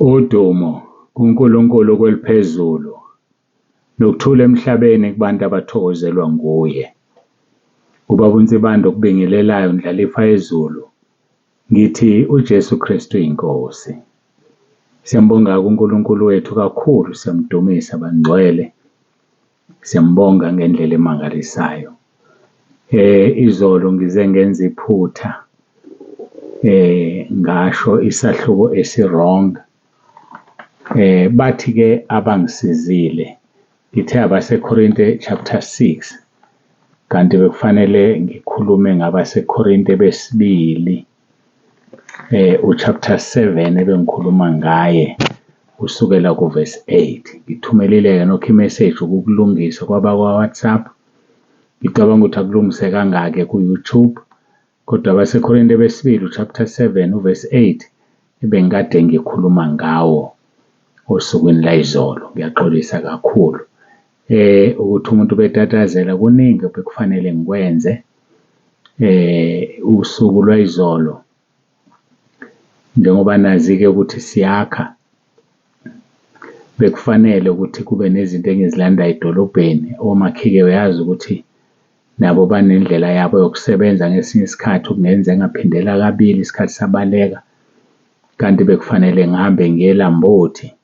Udumo kuNkulunkulu kweliphezulu, nokuthula emhlabeni kubantu abathokozelwa nguye. Ubaba uNsibande okubingelelayo ndlalifa yezulu, ngithi uJesu Kristu inkosi. Siyambonga-ke uNkulunkulu wethu kakhulu, siyamdumisa bangcwele, siyambonga ngendlela emangalisayo. Izolo ngize ngenza iphutha ngasho isahluko esi-wrong. Bathi-ke abangisizile, ngithe abaseKhorinte chapter 6, kanti bekufanele ngikhulume ngabaseKhorinte besibili u-chapter 7 ebengikhuluma ngaye kusukela ku-verse 8. Ngithumelile-ke nokho imeseji ukukulungisa kwabakwa-WhatsApp. Ngicabanga ukuthi akulungisekanga-ke ku-YouTube, kodwa abaseKhorinte besibili u-chapter 7 u-verse 8 ebengikade ngikhuluma ngawo osukwini layizolo. Ngiyaxolisa kakhulu ukuthi umuntu ubetatazela, kuningi ebekufanele ngikwenze usuku lwayizolo. Njengoba nazi-ke ukuthi siyakha, bekufanele ukuthi kube nezinto engizilanda edolobheni. Omakhi-ke uyazi ukuthi nabo banendlela yabo yokusebenza ngesinye isikhathi okungenza ngaphindela kabili isikhathi sabaleka. Kanti bekufanele ngihambe ngiye eLambothi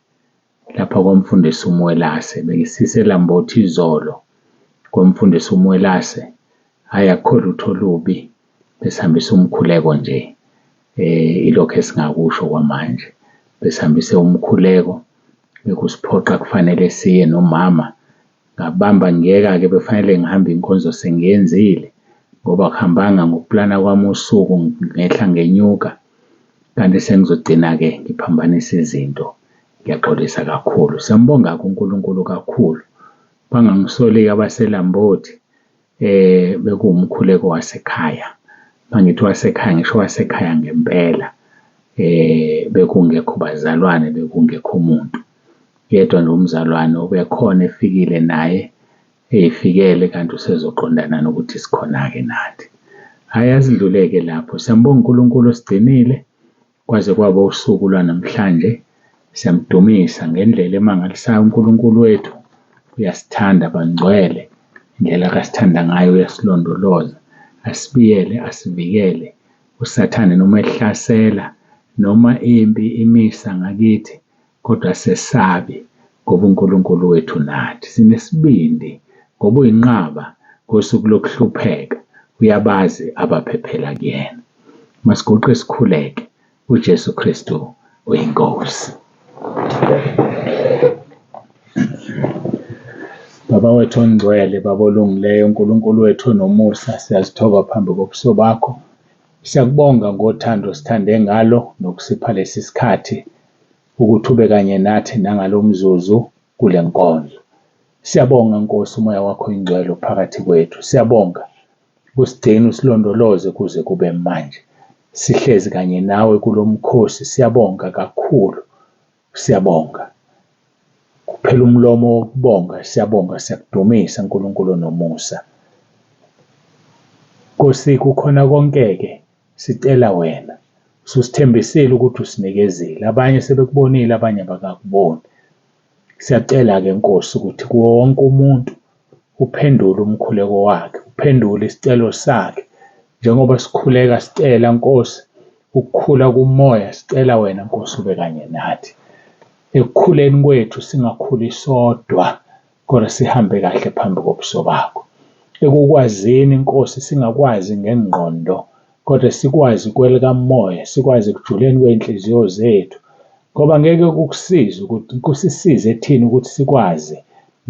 lapha kwamfundisi uMwelase, bengisiseLambothi izolo kwamfundisi uMwelase. Hhayi, akukho lutho olubi besihambise umkhuleko nje ilokhu esingakusho kwamanje. Besihambise umkhuleko, bekusiphoqa kufanele siye nomama ngabamba ngiyeka-ke bekufanele ngihambe inkonzo sengiyenzile ngoba akuhambanga ngokuplana kwami usuku ngehla ngenyuka, kanti sengizogcina-ke ngiphambanisa izinto. Ngiyaxolisa kakhulu. Siyambonga-ke uNkulunkulu kakhulu. Bangangisoli-ke abaseLambothi bekuwumkhuleko wasekhaya. Mangithi owasekhaya ngisho owasekhaya ngempela. Bekungekho bazalwane, bekungekho muntu. Yedwa nje umzalwane obekhona efikile naye, ey'fikele kanti usezoqondana nokuthi sikhona-ke nathi. Hhayi, asidlule-ke lapho. Siyambonga uNkulunkulu osigcinile kwaze kwaba usuku lwanamhlanje. Siyamdumisa ngendlela emangalisayo uNkulunkulu wethu, uyasithanda bangcwele. Indlela akasithanda ngayo uyasilondoloza, asibiyele, asivikele. USathane noma ehlasela noma impi imisa ngakithi kodwa asesabi ngoba uNkulunkulu wethu unathi. Sinesibindi ngoba uyinqaba ngosuku lokuhlupheka, uyabazi abaphephela kuyena. Masiguqe sikhuleke, uJesu Kristu uyiNkosi. Baba wethu ongcwele, Baba olungileyo, uNkulunkulu wethu onomusa, siyazithoba phambi kobuso bakho. Siyakubonga ngothando osithande ngalo nokusipha lesi sikhathi ukuthi ube kanye nathi nangalo mzuzu kule nkonzo. Siyabonga Nkosi, umoya wakho oyingcwele uphakathi kwethu. Siyabonga usigcine usilondoloze kuze kube manje. Sihlezi kanye nawe kulo mkhosi. Siyabonga kakhulu, siyabonga. Kuphela umlomo wokubonga, siyabonga, siyakudumisa Nkulunkulu onomusa. Nkosi, kukhona konke-ke sicela wena. Ususithembisile ukuthi usinikezile. Abanye sebekubonile, abanye abakakuboni. Siyacela-ke Nkosi ukuthi kuwo wonke umuntu uphendule umkhuleko wakhe, uphendule isicelo sakhe. Njengoba sikhuleka sicela Nkosi ukukhula kumoya, sicela wena Nkosi ube kanye nathi. Ekukhuleni kwethu singakhuli sodwa, kodwa sihambe kahle phambi kobuso bakho. Ekukwazini Nkosi singakwazi ngengqondo, kodwa sikwazi kwelikamoya, sikwazi ekujuleni kwey'nhliziyo zethu. Ngoba ngeke kukusize ukuthi kusisize thina ukuthi sikwazi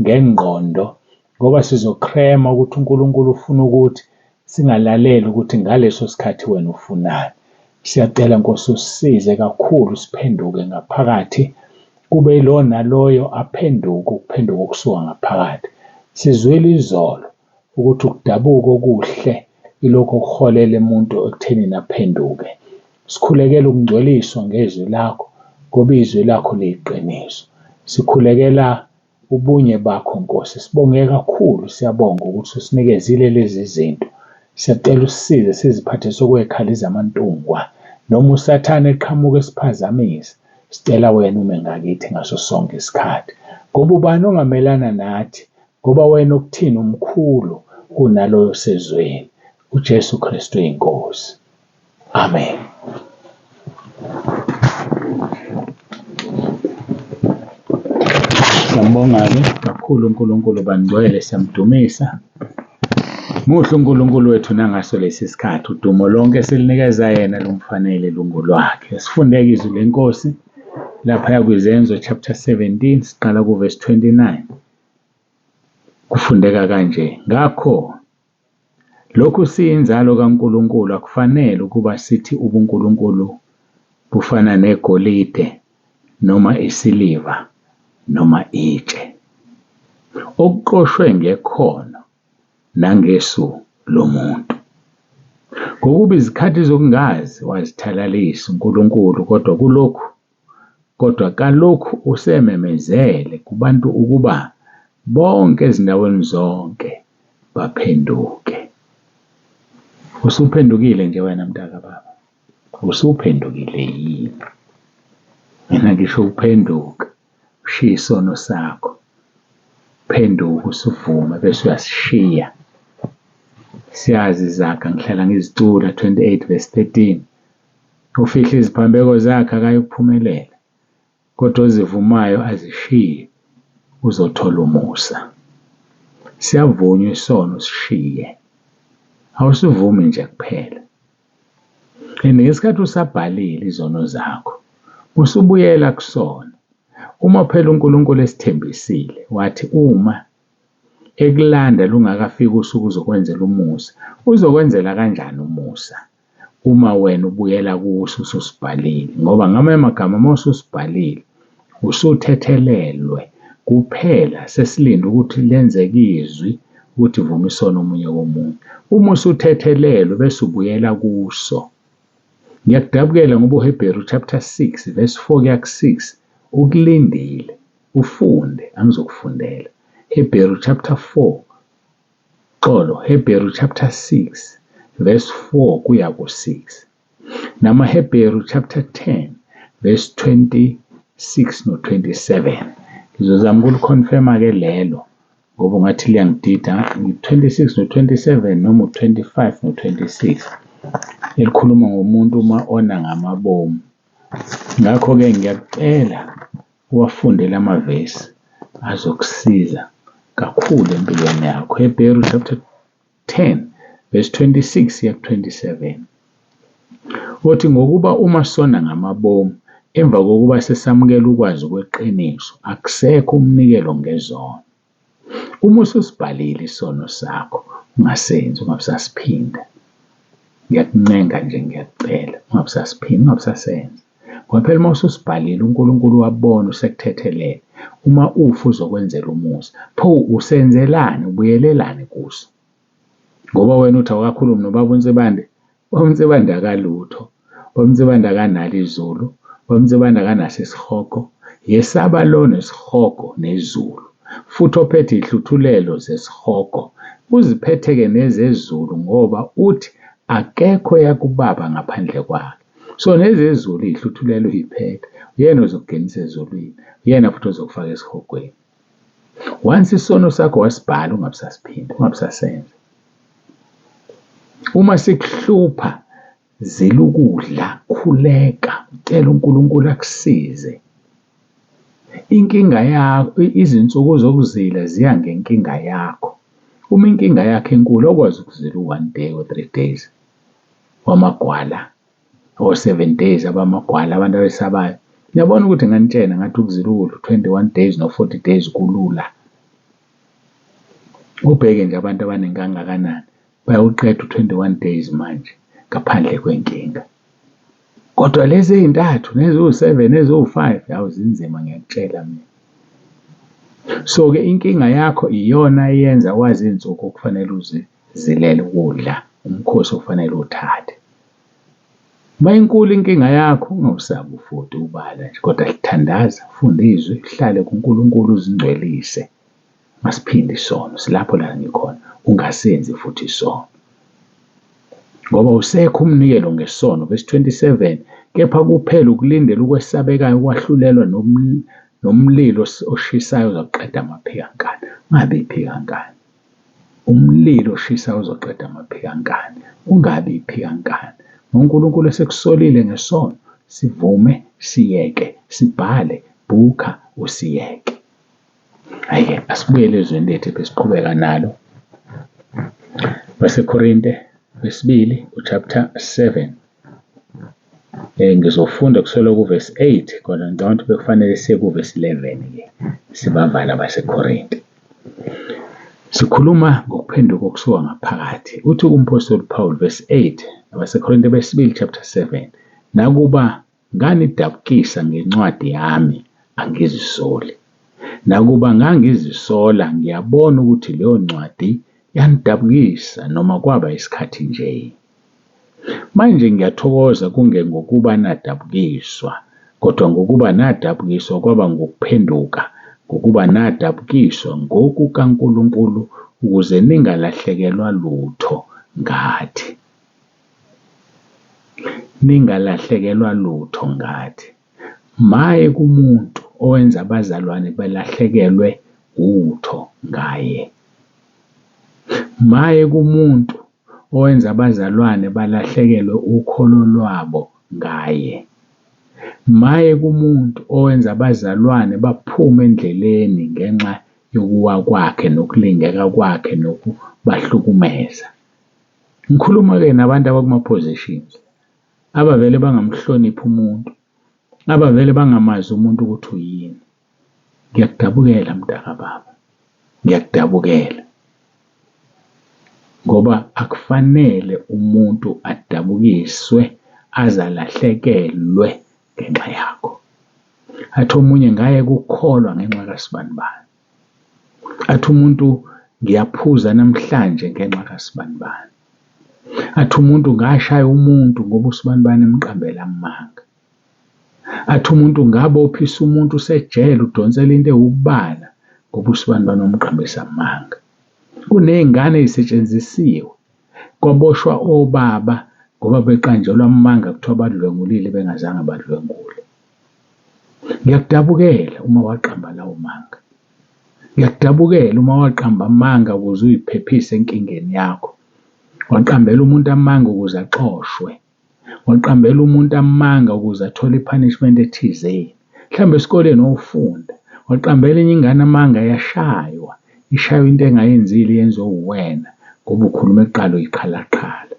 ngengqondo, ngoba sizokhrema ukuthi uNkulunkulu ufuna ukuthi singalaleli ukuthi ngaleso sikhathi wena ufunani. Siyacela Nkosi usisize kakhulu siphenduke ngaphakathi, kube yilo naloyo aphenduke ukuphenduka okusuka ngaphakathi. Sizwile izolo ukuthi ukudabuka okuhle ilokhu okuholela umuntu ekuthenini aphenduke. Sikhulekela ukungcweliswa ngezwi lakho, ngoba izwi lakho liyiqiniso. Sikhulekela ubunye bakho Nkosi. Sibonge kakhulu, siyabonga ukuthi usinikezile lezi zinto. Siyacela usisize siziphathe sokwekhala izamantungwa. Noma uSathane eqhamuka esiphazamisa, Sicela wena ume ngakithi ngaso sonke isikhathi. Ngoba ubani ongamelana nathi? Ngoba wena ukuthini umkhulu kunaloyo osezweni. UJesu Kristu iNkosi. Amen. Siyambonga-ke kakhulu uNkulunkulu bangcwele, siyamdumisa. Muhle uNkulunkulu wethu nangaso lesi sikhathi, udumo lonke silinikeza yena lumfanele lungolwakhe. Sifundeke izwi lenkosi laphaya kwiZenzo chapter 17 siqala kuvesi 29. Kufundeka kanje, ngakho lokhu siyinzalo kaNkulunkulu akufanele ukuba sithi ubuNkulunkulu bufana negolide noma isiliva noma itshe, okuqoshwe ngekhono nangesu lomuntu. Ngokuba izikhathi zokungazi wazithalalisa uNkulunkulu, kodwa kulokhu kodwa kalokhu usememezele kubantu ukuba bonke ezindaweni zonke baphenduke. Usuphendukile nje wena mntaka baba, usuphendukile yini? Mina ngisho ukuphenduka, ushiye isono sakho, phenduka usuvume bese uyasishiya. Siyazi izaga ngihlala ngizicula 28 verse 13. Ofihla iziphambeko zakhe akayukuphumelela, kodwa ozivumayo azishiye uzothola umusa. Siyavunywa isono sishiye, awusivumi nje kuphela. And ngesikhathi usabhalile izono zakho usubuyela kusona. Uma phela uNkulunkulu esithembisile wathi uma ekulanda lungakafiki usuku uzokwenzela umusa, uzokwenzela kanjani umusa uma wena ubuyela kuso ususibhalile? Ngoba ngamanye amagama uma ususibhalile usuthethelelwe kuphela sesilinde ukuthi lenzeke izwi ukuthi vuma isono omunye komunye. Uma usuthethelelwe bese ubuyela kuso. Ngiyakudabukela ngoba uHebheru chapter 6 verse 4 kuya ku-6 ukulindile ufunde angizokufundela. Hebheru chapter 4 xolo Hebheru chapter 6 verse 4 kuya ku-6 namaHebheru chapter 10 verse 26 no-27. Ngizozama ukulikhonfema ke lelo ngoba ungathi liyangidida, 26 no-27 noma u-25 no-26 elikhuluma ngomuntu uma ona ngamabomu. Ngakho-ke ngiyakucela uwafunde lamavesi azokusiza kakhulu empilweni yakho. Hebheru chapter 10 verse 26 ya 27 uthi ngokuba uma sona ngamabomu emva kokuba sesamukela ukwazi kweqiniso akusekho umnikelo ngezono. Uma ususibhalile isono sakho ungasenzi ungabusasiphinda. Ngiyakuncenga nje ngiyakucela ungabusasiphinda ungabusasenza. Ngoba phela uma ususibhalile uNkulunkulu wabona usekuthethelele. Uma ufa uzokwenzela umusa. Pho usenzelani ubuyelelani kuso? Ngoba wena uthi awukakhulumi nobaba uNsibande. Ubaba uNsibande akalutho. Ubaba uNsibande akanalo izulu. Ubaba uNsibande akanaso isihogo. Yesaba lo nesihogo nezulu. Futhi ophethe iy'hluthulelo zesihogo. Uziphethe-ke nezezulu ngoba uthi akekho oyakubaba ngaphandle kwakhe. So nezezulu iy'hluthulelo uy'phethe. Uyena ozokungenisa ezulwini. Uyena futhi ozokufaka esihogweni. Once isono sakho wasibhala ungabusasiphinda, ungabusasenza. Uma sikuhlupha zila ukudla, khuleka, ucele uNkulunkulu akusize. Inkinga yakho, izinsuku zokuzila ziya ngenkinga yakho. Uma inkinga yakho inkulu awukwazi ukuzila u-one day or 3 days wamagwala o-7 days abamagwala abantu abesabayo. Ngiyabona ukuthi nganitshena ngathi ukuzila ukudla u-21 days no-40 days kulula. Ubheke nje abantu abaningi kangakanani bayawuqeda u-21 days manje ngaphandle kwenkinga. Kodwa lezi ey'ntathu neziwu-7 neziwu-5 hawu zinzima ngiyakutshela mina. So-ke inkinga yakho iyona eyenza wazi iy'nsuku okufanele uzizilele ukudla, umkhosi okufanele uwuthathe. Uma inkulu inkinga yakho ungawusabi u-40 ubala nje kodwa thandaza, ufunda izwi, uhlale kuNkulunkulu uzingcwelise. Masiphinde isono, silapho la ngikhona, ungasenzi futhi isono. Ngoba usekho umnikelo ngesono, verse 27, Kepha kuphela ukulindela ukwesabekayo ukwahlulelwa nomlilo oshisayo ozoqeda amaphikankani. Ungabi yiphikankani. Umlilo oshisayo uzoqeda amaphikankani. Ungabi yiphikankani. UNkulunkulu esekusolile ngesono, sivume, siyeke, sibhale, bhukha, usiyeke. Hhayi-ke asibuyele ezweni lethu ebesiqhubeka nalo. BaseKorinte wesibili u-chapter 7. Ngizofunda kusukela kuvesi 8 kodwa ngicabanga ukuthi bekufanele siye kuvesi 11-ke sibavala abaseKorinte. Sikhuluma ngokuphenduka okusuka ngaphakathi. Uthi umphostoli Paul verse 8 abaseKorinte besibili chapter 7 nakuba nganidabukisa ngencwadi yami angizisoli. Nakuba ngangizisola ngiyabona ukuthi leyo ncwadi yanidabukisa noma kwaba isikhathi nje. Manje ngiyathokoza kungengokuba nadabukiswa, kodwa ngokuba nadabukiswa kwaba ngukuphenduka, ngokuba nadabukiswa ngokukaNkulunkulu ukuze ningalahlekelwa lutho ngathi. Ningalahlekelwa lutho ngathi. Maye kumuntu owenza abazalwane balahlekelwe utho ngaye. Maye kumuntu owenza abazalwane balahlekelwe ukholo lwabo ngaye. Maye kumuntu owenza abazalwane baphume endleleni ngenxa yokuwa kwakhe nokulingeka kwakhe nokubahlukumeza. Ngikhuluma-ke nabantu abakuma-positions abavele bangamhloniphi umuntu, abavele bangamazi umuntu ukuthi uyini. Ngiyakudabukela mntakababa, ngiyakudabukela ngoba akufanele umuntu adabukiswe aze alahlekelwe ngenxa yakho. Athi omunye ngayeka ukukholwa ngenxa kasibanibani. Athi umuntu ngiyaphuza namhlanje ngenxa kasibanibani. Athi umuntu ngashaya umuntu ngoba usibanibani emqambela amanga. Athi umuntu ngabophisa umuntu usejele udonsela into ewubala ngoba usibanibani wamqambisa amanga. Kuney'ngane ey'setshenzisiwe kwaboshwa obaba ngoba beqanjelwa amanga kuthiwa badlwengulile bengazange badlwengule. Ngiyakudabukela uma waqamba lawo manga. Ngiyakudabukela uma waqamba amanga ukuze uy'phephise enkingeni yakho. Waqambela umuntu amanga ukuze axoshwe. Waqambela umuntu amanga ukuze athole i-punishment ethizeni. Mhlawumbe esikoleni wawufunda, waqambela enye ingane amanga yashaywa, ishaywa into engayenzile yenziwe uwena ngoba ukhulume kuqala uyiqhalaqhala.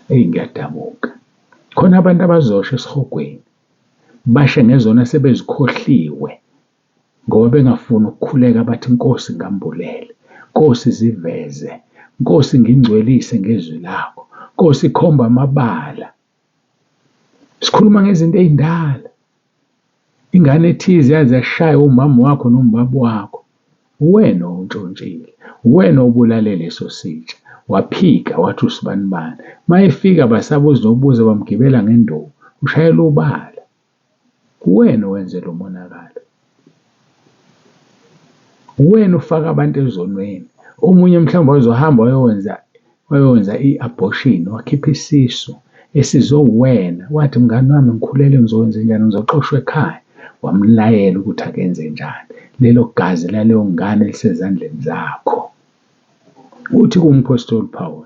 Eyi ngiyadabuka. Khona abantu abazosha esihogweni, bashe ngezona sebezikhohliwe ngoba bengafuni ukukhuleka bathi Nkosi ngambulele, Nkosi ziveze, Nkosi ngingcwelise ngezwi lakho, Nkosi khomba amabala. Sikhuluma ngezinto ey'ndala. Ingane ethize yaze yashaywa umama wakho nobaba wakho. Uwena owuntshontshile, uwena obulale leso sitsha. Waphika wathi usibanibani. Mayefika basabuza nokubuza bamgibela ngenduku, ushayela ubala. Uwena owenze lo monakalo. Uwena ofaka abantu ezonweni. Omunye mhlawumbe wazohamba wayowenza wayowenza i-abortion, wakhipha isisu esizwe uwena. Wathi mngani wami ngikhulelwe ngizokwenze njani ngizoxoshwa ekhaya. Wamlayela ukuthi akenze njani. Lelo gazi laleyo ngane lisezandleni zakho. Uthi kumphostoli Paul,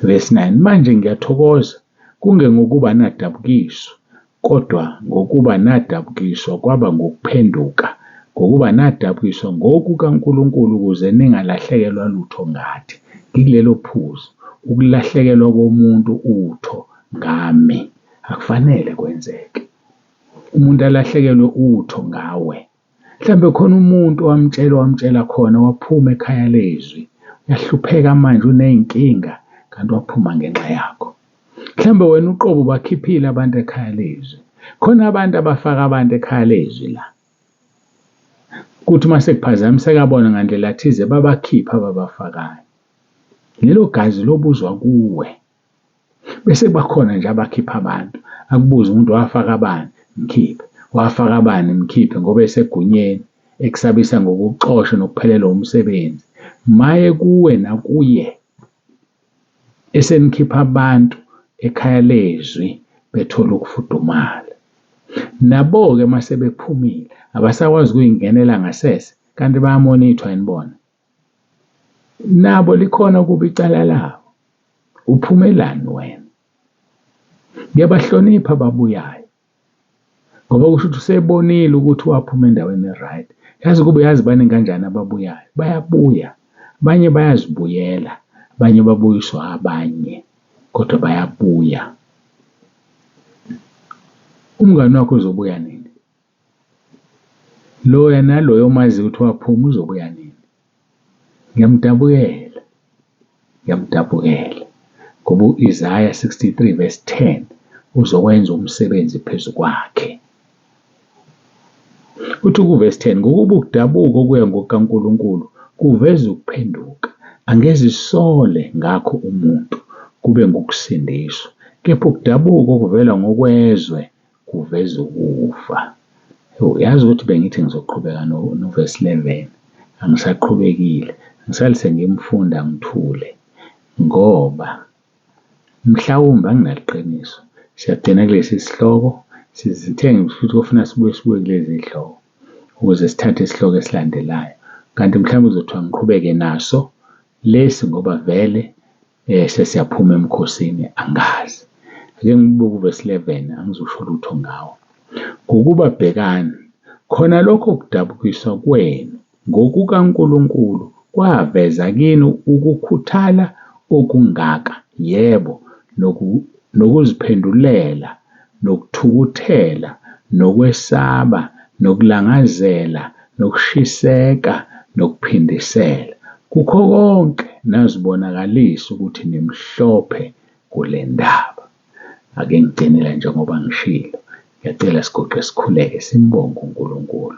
Verse 9, manje ngiyathokoza kungengokuba nadabukiswa, kodwa ngokuba nadabukiswa kwaba ngukuphenduka, ngokuba nadabukiswa ngokukaNkulunkulu ukuze ningalahlekelwa lutho ngathi. Ngikulelo phuzu, ukulahlekelwa komuntu utho ngami akufanele kwenzeke. Umuntu alahlekelwe utho ngawe. Mhlawumbe khona umuntu owamtshela wamtshela khona waphuma ekhaya lezwi. Uyahlupheka manje uney'nkinga kanti waphuma ngenxa yakho. Mhlawumbe wena uqobo ubakhiphile abantu ekhaya lezwi. Khona abantu abafaka abantu ekhaya lezwi la. Kuthi uma sekuphazamiseka bona ngandlela thize babakhiphe ababafakayo. Lelo gazi lobuzwa kuwe. Bese kuba khona nje abakhipha abantu, akubuze umuntu wafaka abani, mkhiphe, wafaka abani, mkhiphe ngoba esegunyeni ekusabisa ngokukuxosha nokuphelelwa umsebenzi. Maye kuwe nakuye esenikhipha abantu ekhaya lezwi bethola ukufudumala. Nabo-ke uma sebephumile abasakwazi ukuy'ngenela ngasese kanti bayamonithwa yini bona? Nabo likhona kubo icala labo. Uphumelani wena? Ngiyabahlonipha ababuyayo ngoba kusho ukuthi usebonile ukuthi waphuma endaweni e-right. Yazi ukube uyazi baningi kanjani ababuyayo, bayabuya. Abanye bayazibuyela, abanye babuyiswa abanye kodwa bayabuya. Umngani wakho uzobuya nini? Loya naloya omaziyo ukuthi waphuma uzobuya nini? Ngiyamdabukela, ngiyamdabukela ngoba u-Isaya 63 verse 10 uzokwenza umsebenzi phezu kwakhe. Uthi kuvesi 10, ngokuba ukudabuka okuya ngokukaNkulunkulu kuveza ukuphenduka, angezisole ngakho umuntu kube ngukusindiswa, kepha ukudabuka okuvela ngokwezwe kuveza ukufa. Yazi ukuthi bengithi ngizoqhubeka novesi 11, angisaqhubekile, ngisale sengimfunda ngithule ngoba mhlawumbe anginalo iqiniso. Siyagcina kulesi sihloko, sithe futhi kofuna sibuye sibuye kulezi iy'hloko ukuze sithathe isihloko esilandelayo. Kanti mhlawumbe kuzothiwa ngiqhubeke naso lesi ngoba vele sesiyaphuma emkhosini angazi. Ake ngibuke uvesi 11 angizusho lutho ngawo. Ngokuba bhekani, khona lokho kudabukiswa kwenu ngokukaNkulunkulu kwaveza kini ukukhuthala okungaka, yebo, nokuziphendulela, nokuthukuthela, nokwesaba, nokulangazela, nokushiseka, nokuphindisela. Kukho konke nazibonakalisa ukuthi nimhlophe kule ndaba. Ake ngigcine la njengoba ngishilo. Ngiyacela siguqe sikhuleke simbonge uNkulunkulu.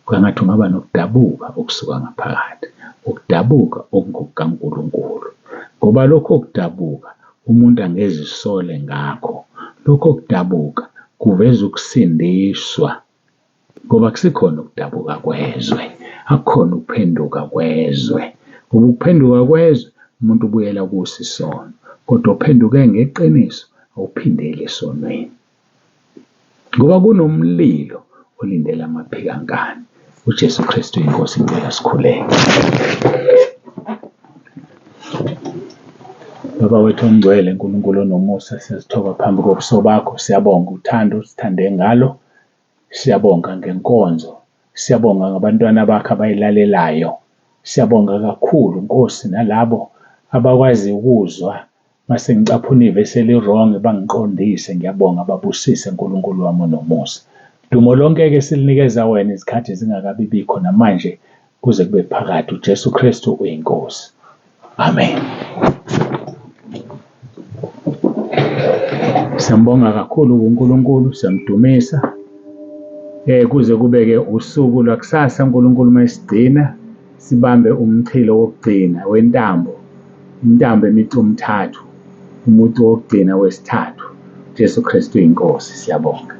Kwangathi ungaba nokudabuka okusuka ngaphakathi, ukudabuka okungokukaNkulunkulu. Ngoba lokho kudabuka umuntu angezisole ngakho. Lokho kudabuka kuveza ukusindiswa ngoba akusikhona ukudabuka kwezwe, akukhona ukuphenduka kwezwe. Ngoba ukuphenduka kwezwe umuntu ubuyela kuso isono, kodwa ophenduke ngeqiniso awuphindeli esonweni. Ngoba kunomlilo olindele amaphikankani. UJesu Kristu iNkosi, ngicela sikhuleke. Baba wethu ongcwele, Nkulunkulu onomusa, siyazithoba phambi kobuso bakho, siyabonga uthando osithande ngalo, siyabonga ngenkonzo, siyabonga ngabantwana bakho abayilalelayo, siyabonga kakhulu Nkosi nalabo abakwazi ukuzwa mase ngicaphuna ivesi eli-wrong bangiqondise. Ngiyabonga, babusise Nkulunkulu wami onomusa. Dumo lonke-ke silinikeza wena izikhathi zingakabi bikho namanje kuze kube phakade. UJesu Kristu uyiNkosi. Amen. Siyambonga kakhulu uNkulunkulu, siyamdumisa. Kuze kube-ke usuku lwakusasa uNkulunkulu uma esigcina sibambe umchilo wokugcina wentambo, intambo emicu omthathu, umucu wokugcina wesithathu. Jesu Kristu iNkosi, siyabonga.